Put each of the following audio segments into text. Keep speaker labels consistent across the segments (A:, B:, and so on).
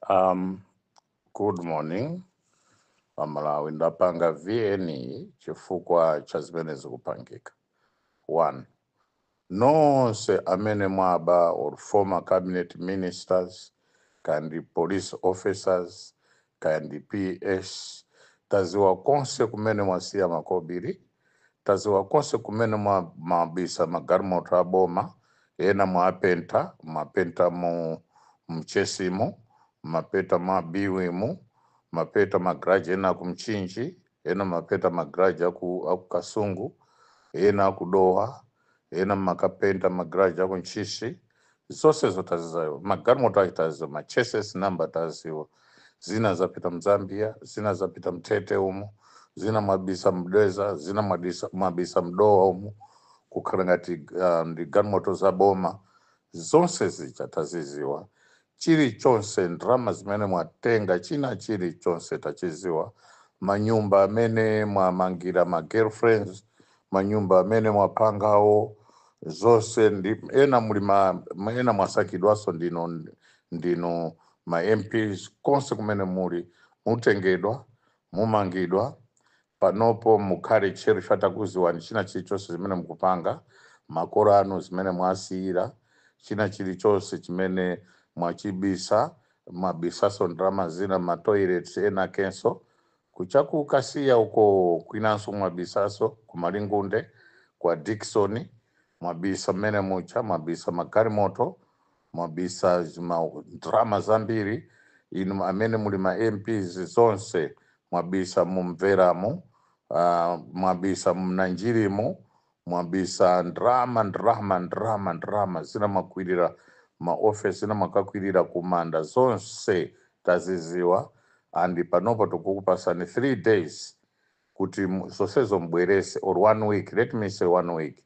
A: Good morning Amalawi. Ndapanga VN chifukwa cha zimene zikupangika. One, nonse amene mwaba or former cabinet ministers kandi police officers kandi PS, taziwa konse kumene mwasiya makobiri, taziwa konse kumene mwabisa magalimoto aboma. Ena mwapenta, mwapenta mu mchesimo, mapeta mwa biwimu, mapeta magarage ena kumchinji, ena mapeta magarage aku Kasungu, ena akudowa, ena makapenta magarage aku Ntchisi. Zonse zotazizayo, magalimoto acho taziwa, ma chassis number taziwa. Zina zapita mZambia, zina zapita mtete umu, zina mwabisa mdeza, zina mwabisa mdowa umu, kukhala ngati ndi galimoto za boma. Zonse zija taziziwa, chilichonse, ndrama zimene mwatenga, china chilichonse tachiziwa. Manyumba amene mwamangira ma girlfriends, manyumba amene mwapangawo, zonse. Ndi ena muli ma, ena mwasakidwaso ndino ma MPs. Konse kumene muli, mutengedwa, mumangidwa. Panopo mukhale tcheru, chatakuziwani china chilichonse zimene mukupanga, makolo anu zimene mwasiyira, china chilichonse chimene mwachibisa. Mwabisaso ndalama zina ma toilets ena kenso kuchakukasiya uko, kwinanso mwabisaso kumalingunde kwa Dickson, mwabisa mmene mucha, mwabisa magalimoto, mwabisa zima ndalama zambiri. Inu amene muli ma MPs, zonse mwabisa mumveramo, mwabisa mnanjirimo, mwabisa ndrama, ndrama, ndrama, ndrama zina mwakwirira maofesi, zina mwakakwirira kumanda. Zonse taziziwa and panopo tikukupasani 3 days kuti zonsezo mbwerese, or one week, let me say one week.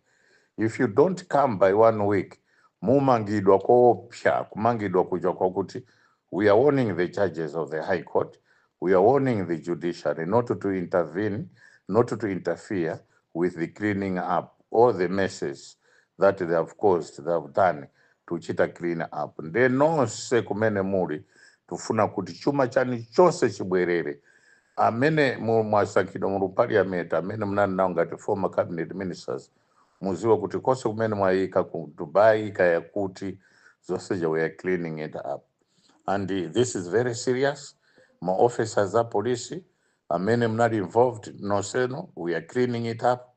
A: If you don't come by one week, mumangidwa koopsa, kumangidwa kuja kwakuti we are warning the judges of the High Court, we are warning the judiciary not to intervene, not to interfere with the cleaning up all the messes that they have caused, they have done tuchita clean up. Nde nonse kumene muli, tufuna kuti chuma chanu chonse chibwerere. Amene mwasankhidwa mu parliament, amene munali nawo ngati former cabinet ministers, muziwe kuti konse kumene mwayika ku Dubai kaya kuti, zonseja we are cleaning it up and this is very serious. Ma officers a police amene munali involved nonseno, we are cleaning it up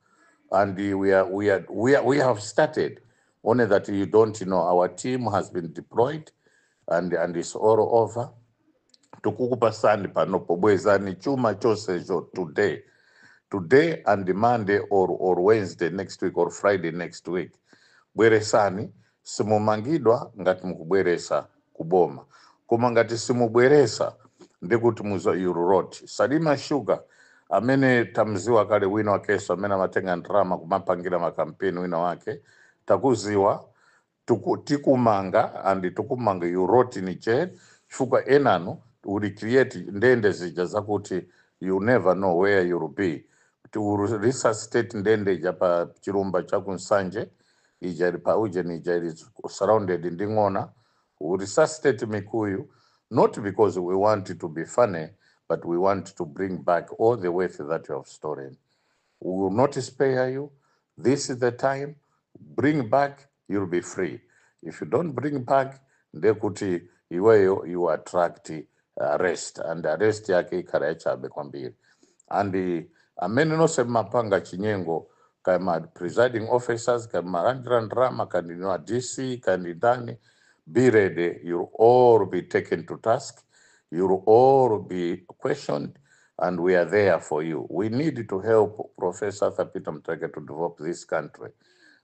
A: and we have started, only that you don't know. Our team has been deployed and it's all over. Tikukupasani panopo, bwezani chuma chonsecho today, today and Monday or Wednesday next week or Friday next week. Bweresani, simumangidwa ngati mukubweresa kuboma, koma ngati simubweresa, ndikuti muza you rot. Salima Sugar amene tamziwa kale, wina wakeso amene amatenga ndrama kumapangira makampeni, wina wake takuziwa, tikumanga and tikumanga, you rot in jail, chifukwa enanu will create ndende zija zakuti you never know where you'll be. To resuscitate ndende ija pa chilumba cha kunsanje ija ili pa ujeni ija ili surrounded ndi ng'ona. We resuscitate Mikuyu not because we want to be funny, but we want to bring back all the wealth that you have stolen. We will not spare you. This is the time. Bring back, you'll be free. If you don't bring back, ndekuti iweyo you attract arrest, and arrest yake ikhala yachabe kwambiri. And amene nonse mapanga chinyengo, kama presiding officers, kama malandira ndrama, kandi wa DC, kandi ndani, be ready. You'll all be taken to task, you'll all be questioned, and we are there for you. We need to help Professor Arthur Peter Mutharika to develop this country,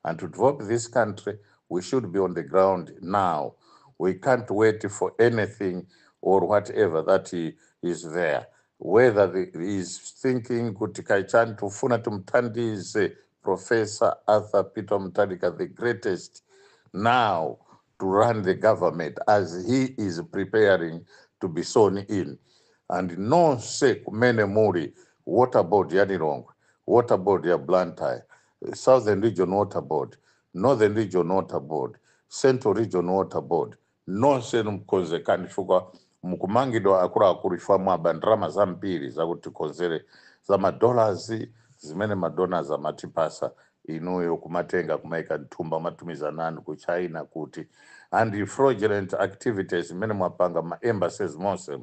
A: and to develop this country we should be on the ground now. We can't wait for anything or whatever that he is there, whether he is thinking kuti kaichani. Tufuna tumthandize Professor Arthur Peter Mutharika, the greatest, now to run the government as he is preparing to be sworn in. And nonse kumene muli, Water Board ya Lilongwe, Water Board ya Blantyre, Southern Region Water Board, Northern Region Water Board, Central Region Water Board, nonse mkonzekani chifukwa Mukumangidwa akuluakulu chifukwa mwaba ndalama zambiri zakuti tikonzere za madollars zimene madonors amatipasa, inuyo kumatenga kumaika mthumba, matumiza nanu ku China kuti, and fraudulent activities zimene mwapanga ma embassies monse.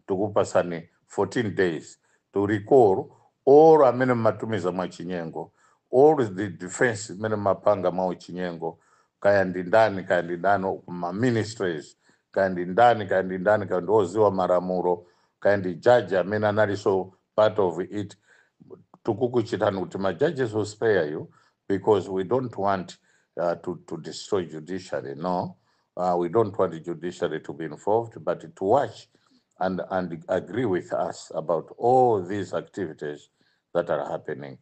A: Tikupasani 14 days to recall all amene mmatumiza mwachinyengo, all the defense imene mmapanga mwa uchinyengo, kaya ndi ndani, kaya ndi ndani, ma ministries, kaya ndi ndani, kaya ndi ndani, kaya ndi oziwa malamulo, kaya ndi judge amene analinso part of it. Tikukuchitani kuti ma judges will spare you because we don't want to destroy judiciary. No, we don't want the judiciary to be involved, but to watch and agree with us about all these activities that are happening.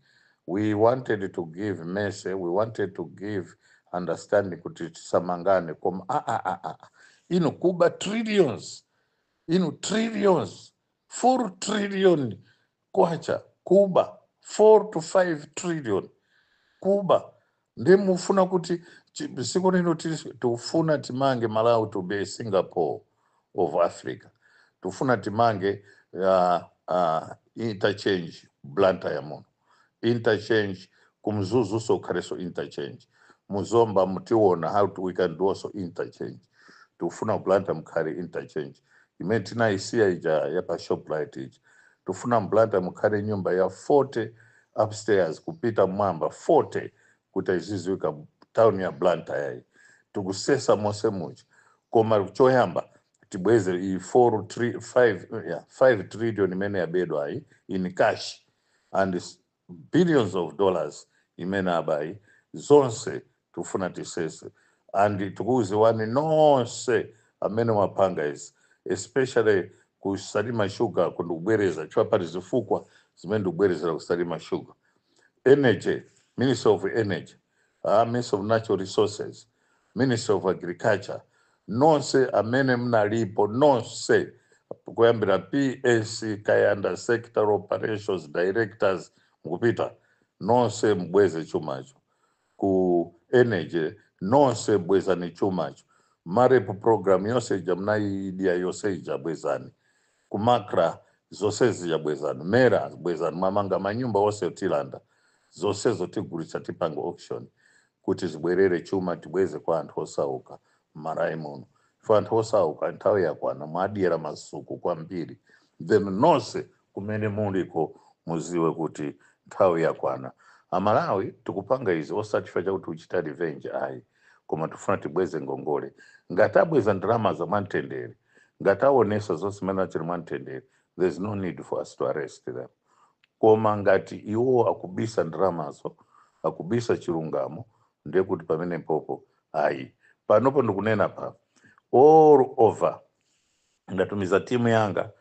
A: We wanted to give mercy, we wanted to give understanding kuti tisamangane, koma ah, ah, ah, ah. Ino kuba trillions, ino trillions, 4 trillion kwacha kuba, 4 to 5 trillion kuba. Ndi mufuna kuti siku lino tikufuna timange Malawi to be Singapore of Africa. Tifuna timange interchange Blantyre muno, interchange kuMzuzu, so khalenso interchange muZomba. Mutiona how we can do also interchange. Tikufuna Blantyre mukhale interchange imene tinayisiya ija yapa Shoprite ija. Tifuna Blantyre mukhale nyumba ya 40 upstairs kupita mwamba, 40, kuti iziziwika town ya Blantyre yayi. Tikusesa monse muja, koma choyamba tibweze iyi 4 3 5, yeah, 5 trillion imene yabedwa ayi in cash and billions of dollars imene abayi zonse. Tifuna tisese and tikuuziwani nonse amene mwapanga izi, especially ku Salima Sugar. Kundikubwereza chifukwa pali zifukwa zimene ndikubwerezera ku Salima Sugar. Energy, Minister of Energy, Minister of Natural Resources, Minister of Agriculture, nonse amene mnalipo nonse, kuyambira PS kayanda, sector operations directors, mukupita nonse, mbweze chumacho. Ku energy nonse, bwezani chumacho. MAREP program yonse ija mnayidia yonse ija, bwezani. KuMACRA zonse zija, bwezani. MERA, bwezani. Mwamanga manyumba onse tilanda zonsezo, tigulitsa, tipanga auction kuti zibwerere chuma, tibweze kwa anthu osauka m'Malawi muno. Ife anthu osauka nthawi yakwana, mwadiyera masuku kwambiri. Then nonse kumene muliko muziwe kuti nthawi yakwana. Amalawi, tikupanga izi osati chifukwa chakuti uchita revenge, ayi, koma tifuna tibweze ngongole. Ngati abweza ndalama za mwamtendere, ngati aonesa zonse zimene achili mwamtendere, there's no need for us to arrest them. Koma ngati iwo akubisa ndalamazo, akubisa chilungamo, ndiye kuti pamene popo ayi. Panopo ndikunena pa all over, ndatumiza timu yanga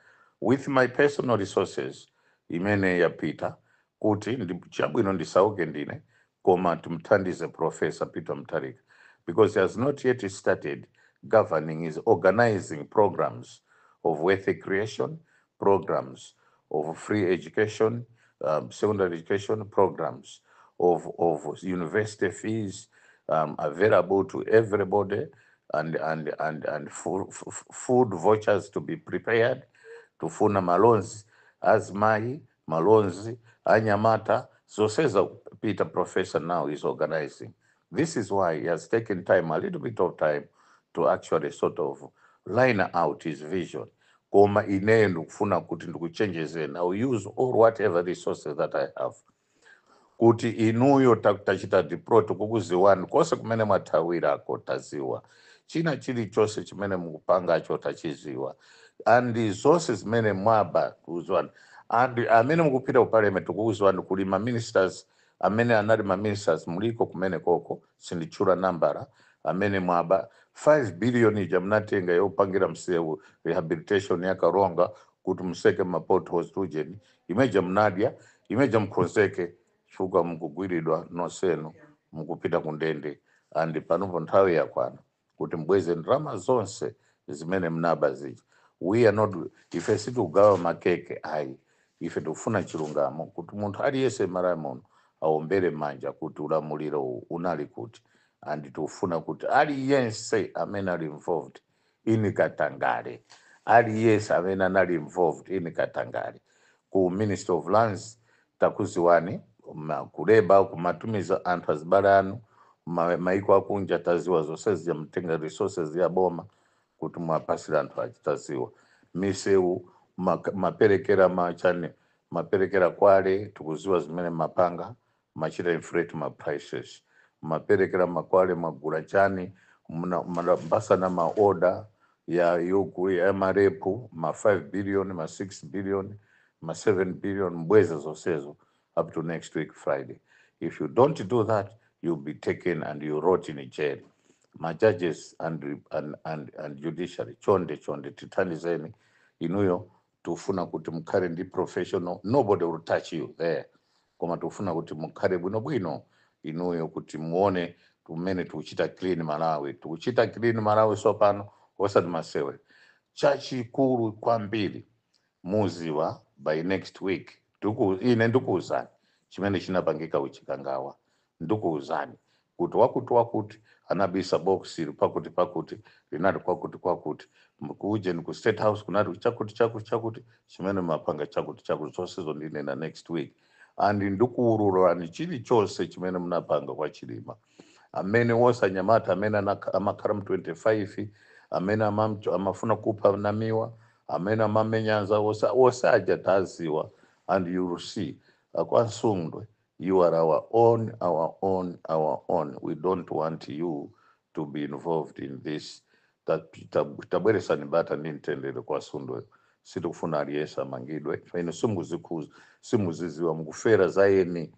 A: with my personal resources imene yapita kuti chabwino ndisauke ndine, koma timthandize Professor Peter Mutharika because he has not yet started governing. Is organizing programs of wealth creation, programs of free education, secondary education programs, of university fees available to everybody, and food vouchers to be prepared. Tufuna maloans azimayi, maloans anyamata, zonseza Peter Professor now is organizing. This is why he has taken time, a little bit of time, to actually sort of line out his vision. Koma ineyo ndikufuna kuti ndikuchenjezeni, I will use all whatever resources that I have kuti inuyo tachita deploy. Tikukuziwani konse kumene mwathawirako, taziwa china chilichonse chimene mukupangacho, tachiziwa, and zonse zimene mwaba tikuziwani. And amene mukupita ku parliament, tikukuziwani. Kuli ma ministers amene anali ma ministers, muliko kumene koko, sinditchula nambala, amene mwaba 5 billion ija mnatenga yopangira msewu rehabilitation ya Karonga kuti museke ma potholes tujeni, imeja mnadya, imeja mkhozeke chifukwa mukugwiridwa nonsenu, mukupita kundende. And panopo nthawi yakwana kuti mbweze ndalama zonse zimene mnaba zija. We are not, ife sitikugawa makeke, ayi. Ife tikufuna chilungamo kuti munthu aliyense m'Malawi muno awombere manja kuti ulamuliro uwu unali kuti. And tikufuna kuti aliyense amene ali involved in katangale, Aliyense amene anali involved in katangale ku Minister of Lands, takuziwani. Kuleba kumatumiza anthu azibale anu maiko akunja, taziwa zonse zija. Mtenga resources ya boma kuti mwapasira anthu aja, taziwa. Misewu maperekera machane, maperekera kwale, tikuziwa zimene mapanga, machita inflate ma prices, maperekera makwale, magula chani, mapasana ma order ya yogu ya marepu ma 5 billion, ma 6 billion, ma 7 billion. Mbweza zonsezo up to next week Friday. If you don't do that, you'll be taken and you rot in jail. Ma judges and judiciary, chonde chonde tithandizeni inuyo. Tufuna kuti mukhale ndi professional, nobody will touch you there, koma tufuna kuti mukhale bwinobwino inuyo kuti muone tumene tikuchita clean Malawi. Tikuchita clean Malawi sopano, osati masewe. Chachikulu kwambiri, muziwa by next week. Ine ndikuwuzani chimene chinapangika kuChikangawa. Ndikuwuzani kuti wakuti wakuti anabisa box iri pakuti pakuti, linali kwakuti kwakuti, kuje ku State House kunali chakuti chakuti chakuti, chimene mapanga chakuti chakuti. Zonsezo ndinena next week and ndikuwululani chilichonse chimene munapanga kwa Chilima, amene wonse anyamata amene amakhala mu 25, amene amafuna kupha Namiwa, amene amamenyanza wose wose aja, taziwa. And you will see akwansungwe, you are our own, our own, our own. We don't want you to be involved in this. Tabweresani bata ndi mtendere kwa Sundwe. Sitikufuna aliyense amangidwe. Inu simuzikhuza, simuziziwa, mukufera za eni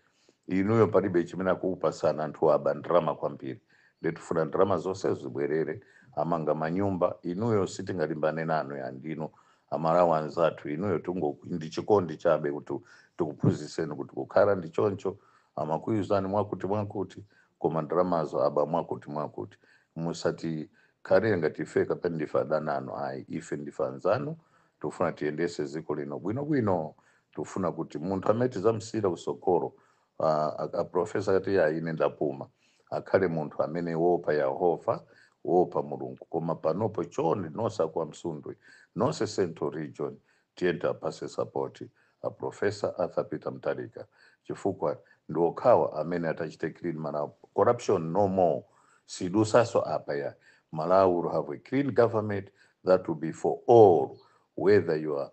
A: inuyo. Palibe chimene akukupasana anthu aba ndrama kwambiri. Nditifuna ndrama zonse zibwerere, amanga manyumba. Inuyo sitingalimbane nanu ya ndinu Amalawi anzathu. Inuyo tungo ndi chikondi chabe kuti tikuphunzitseni kuti kukhala ndi choncho. Amakuyuzani mwakuti mwakuti, koma ndramazo aba mwakuti mwakuti. Musati khalire ngati ife kapena ndife adani anu, ayi. Ife ndife anzanu. Tikufuna tiyendese dziko lino bwinobwino. Tikufuna kuti munthu amene tizamusiyira kusokolo, a professor kati ya ine ndapuma, akhale munthu amene wopa Yehova, wopa Mulungu. Koma panopo chonde, nonse kwa Msundwe, nonse Central Region, tiyende apase support a Professor Arthur Peter Mutharika, chifukwa ndi okhawa amene atachite clean Malawi. Corruption no more, sidusaso apa ya. Malawi will have a clean government that will be for all, whether you are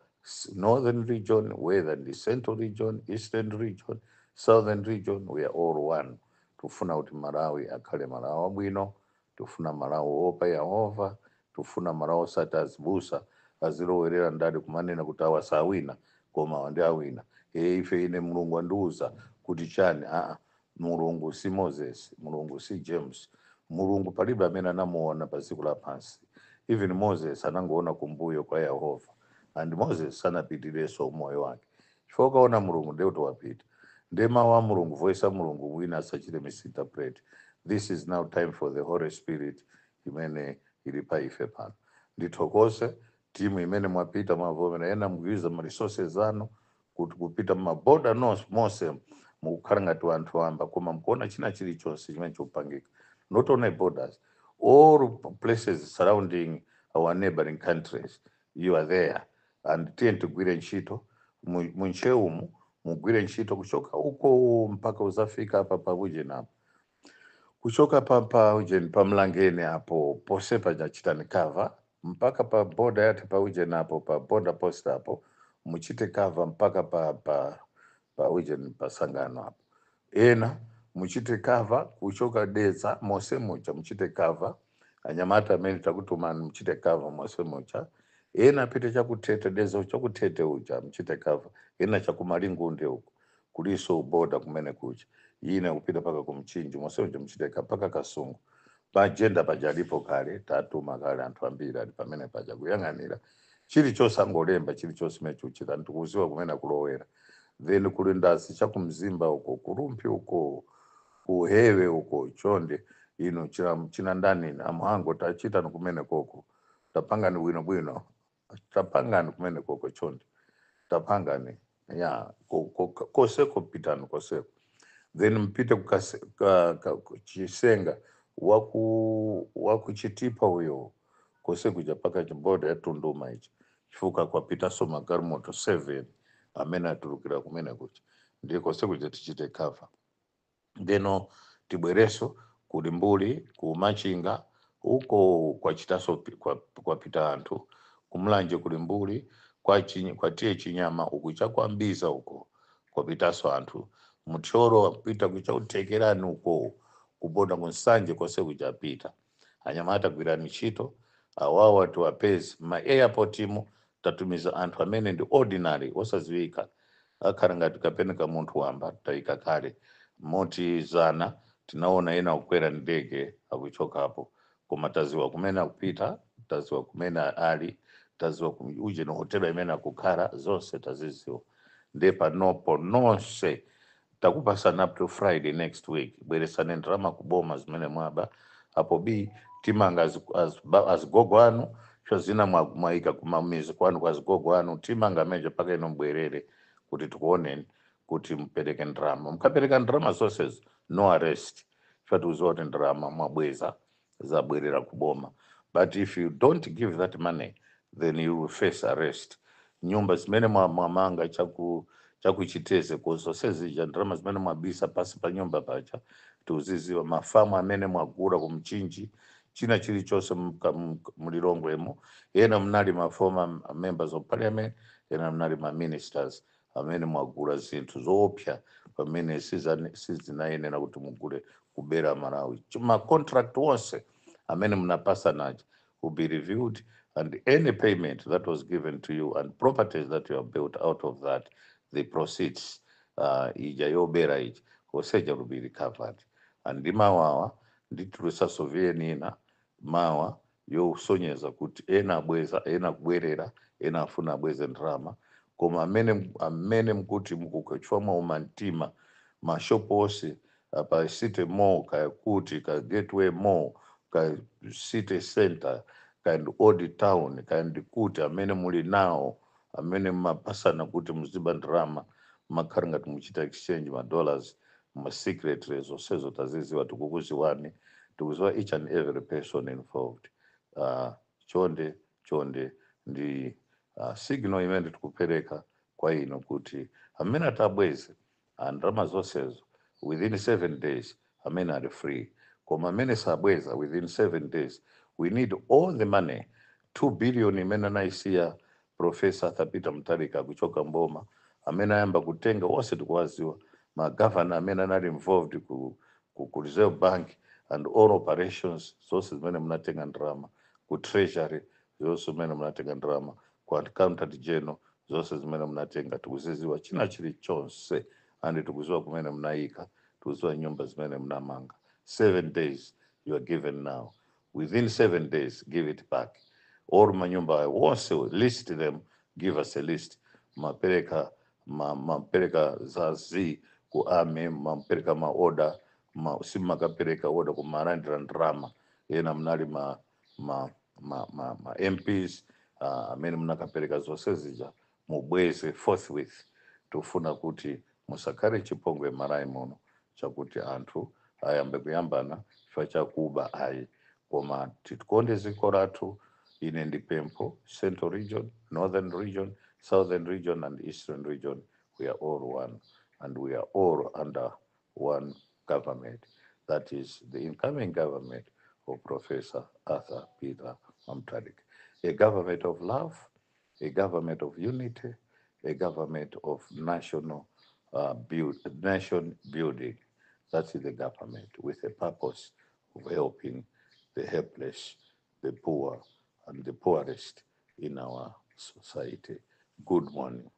A: northern region, whether in the Central Region, Eastern Region, Southern Region, we are all one. Tufuna kuti Malawi akhale Malawi wabwino. Tufuna Malawi wopa Yehova. Tufuna Malawi osati azibusa azilowerera ndali kumanena kuti awa sawina koma awa ndi awina. E, ife ine Mulungu andiuza kuti chani? Aa, Mulungu si Moses, Mulungu si James. Mulungu palibe amene anamuona pa dziko lapansi. Even Moses anangoona kumbuyo kwa Yehova, and Moses sanapitirenso umoyo wake, chifukwa ukaona Mulungu ndiye kuti wapita. Ndiye mawu a Mulungu, voice a Mulungu, wina asachite misinterpret. This is now time for the Holy Spirit imene ili pa ife pano. Ndithokoze timu imene mwapita, mwavomera ena mukuyuza ma resources anu kuti kupita mumaboda monse, mukukhala ngati anthu amba, koma mukuona china chilichonse chimene chikupangika, not only borders, all places surrounding our neighboring countries, you are there. And tiye tigwire ntchito munchewumu, mugwire ntchito kuchoka uko mpaka uzafika apa paujeni apo, kuchoka pa ujeni pa Mlangeni apo pose pachachitani cover mpaka pa border yathu pa ujeni apo, pa border post apo, muchite cover mpaka pa ujeni pa Sangano apo. Ena muchite cover kuchoka Dedza mose mucha, muchite cover. Anyamata amene takutumani, muchite cover mose mucha. Ena apite chakutete, Dedza chakutete uja, muchite cover. Ena chakumalingunde uko, kuliso border kumene kucha, ina kupita paka kumchinji mose uja, muchite paka Kasungu. Pajenda pajalipo kale, tatuma kale anthu ambiri ali pamene paja kuyang'anira chilichonse, angolemba chilichonse chimene chikuchita, ndikuziwa kumene akulowera. Then kuli ndasi chakumzimba uko, kuRumphi uko, kuhewe uko, chonde ino china ndani amuhango, tachita kumene koko, tapangani bwino bwino, tapangani kumene koko, chonde tapangani ya koseko, pitani koseko. Then mpite Chisenga wakuchitipa uyo. Kose kuja paka chiboda ya Tunduma ichi, chifukwa kwapitaso magalimoto 7 amene atulukira kumene kuja, ndiye kose kuja tichite cover. Ndeno tibwereso kuli Mbuli, ku Machinga uko kwachitaso kwapita anthu kumulanje, kuli Mbuli kwa tiye Chinyama uku, chakwambiza uko kwapitaso anthu, Muthyolo apita kuchauthekerani uko, kubona kunsanje kose kuchapita. Anyamata, gwirani ntchito, awawa tiwapeze. Ma airport imo tatumiza anthu amene ndi ordinary, osaziwika, akhala ngati kapena ka munthu wamba, tayika kale moti zana tinaona ena akukwera ndege akuchokapo, koma taziwa kumene akupita, taziwa kumene ali, taziwa uje ni hotela imene akukhala, zonse taziziwa. Ndiye panopo nonse takupasana up to Friday next week, bweresani ndalama kuboma zimene mwaba, apo b timanga azigogo anu sho zina mwayika kumamizi kwanu kwa azigogo anu, timanga meja paka ino mbwerere kuti tikuoneni kuti mupereke ndalama. Mukapereka ndalama zonsezo, no arrest, chifukwa kuti ndalama mwabweza, zabwerera kuboma. But if you don't give that money, then you will face arrest. Nyumba zimene mwamanga chakuchiteze zonse zija, ndalama zimene mwabisa pasi pa nyumba paja tikuziziwa, mafamu amene mwagula kumchinji, china chilichonse mulilongwemo. Ena mnali ma former members of parliament, ena mnali ma ministers amene mwagula zinthu zoopsa pamene sizinayenera kuti mugule, kubera Malawi. Ma contract wonse amene munapasa naja will be reviewed, and any payment that was given to you and properties that you have built out of that, the proceeds ija yobera ija onseja will be recovered. And ndi mawawa nditulusaso VN ina mawa yosonyeza kuti ena abweza, ena kubwerera, ena afuna abweze ndalama. Koma amene mkuti mukukachwa mwauma mtima, mashopu onse pa City Mall, kaya kuti ka Gateway Mall, ka City Center, kaya ndi Old Town, kaya ndi kuti amene muli nawo, amene mmapasana kuti muziba ndalama, makhala ngati muchita exchange ma dollars ma secret, zonsezo taziziwa, tikukuziwani, tikuziwa each and every person involved. Chonde chonde, ndi signal imene tikupereka kwa ino kuti amene atabweze ndalama zonsezo within 7 days, amene ali free. Koma amene sabweza within 7 days, we need all the money, 2 billion imene anayisiya Professor Arthur Peter Mutharika kuchoka mboma. Amene ayamba kutenga onse tikuwaziwa, magavana amene anali involved ku Reserve Bank and all operations zonse zimene munatenga ndalama, ku Treasury zonse zimene munatenga ndalama, ku Accountant General zonse zimene munatenga, tikuziziwa china chilichonse and tikuziwa kumene munayika, tikuziwa nyumba zimene munamanga. 7 days you are given now. Within 7 days, give it back, or manyumba wonse, list them, give us a list. Mapereka mapereka za z ku army, mapereka ma order, simakapereka order kumalandira ndalama. Ena mnali ma MPs amene munakapereka zonse zija, mubweze forthwith. Tofuna kuti musakhale chipongwe Malawi muno chakuti anthu ayambe kuyambana chifukwa chakuba, ayi. Koma tikonde dziko lathu. Ine ndi pempho, Central Region, Northern Region, Southern Region and Eastern Region, we are all one and we are all under one government, that is the incoming government of Professor Arthur Peter Mutharika, a government of love, a government of unity, a government of national build, nation building. That's the government with a purpose of helping the helpless, the poor, and the poorest in our society. Good morning.